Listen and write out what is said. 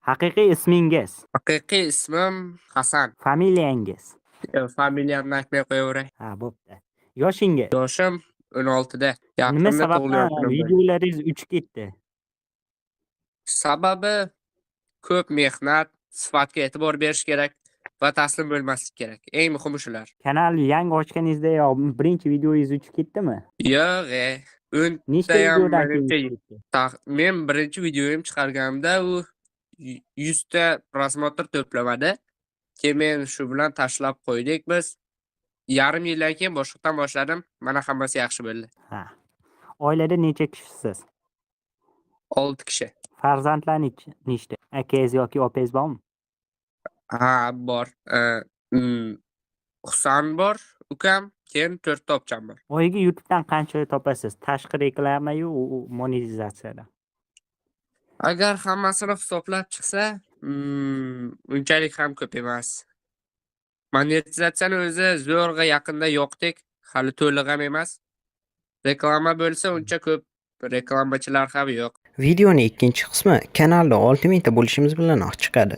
Haqiqiy ismingiz? Haqiqiy ismim Hasan. Familiyangiz? Familiyamni aytmay qo'yaveray. Ha, bo'pti. Yoshingiz? Yoshim 16da. Nima Yaqinda sababdan tug'ilgan kunim bo'ldi. videolaringiz uchib ketdi? Sababi ko'p mehnat, sifatga e'tibor berish kerak va taslim bo'lmaslik kerak. Eng muhimi shular. Kanal yangi ochganingizdayoq birinchi videongiz uchib ketdimi? Yo'q, Nechta o'ntayam videodan keyin menimcha uchib ketdi? Men birinchi videoyim chiqarganimda u 100 ta просмотр to'plamadi. Keyin men shu bilan tashlab qo'ydik biz. Yarim yildan keyin boshqatdan boshladim. Mana, hammasi yaxshi bo'ldi. Ha. Oilada necha kishisiz? 6 kishi. Farzandlar nechta? Akangiz yoki opangiz bormi? Ha, bor. Husan bor, ukam, keyin 4 ta opcham bor. Oyiga YouTube'dan qancha topasiz? Tashqi reklama-yu, u monetizatsiyadan. Agar hammasini hisoblab chiqsa, unchalik ham ko'p emas. Monetizatsiyani o'zi zo'rg'a yaqinda yoqdik, hali to'liq ham emas. Reklama bo'lsa, uncha ko'p reklamachilar ham yo'q. Videoni ikkinchi qismi kanalda 6000 ta bo'lishimiz bilanoq chiqadi.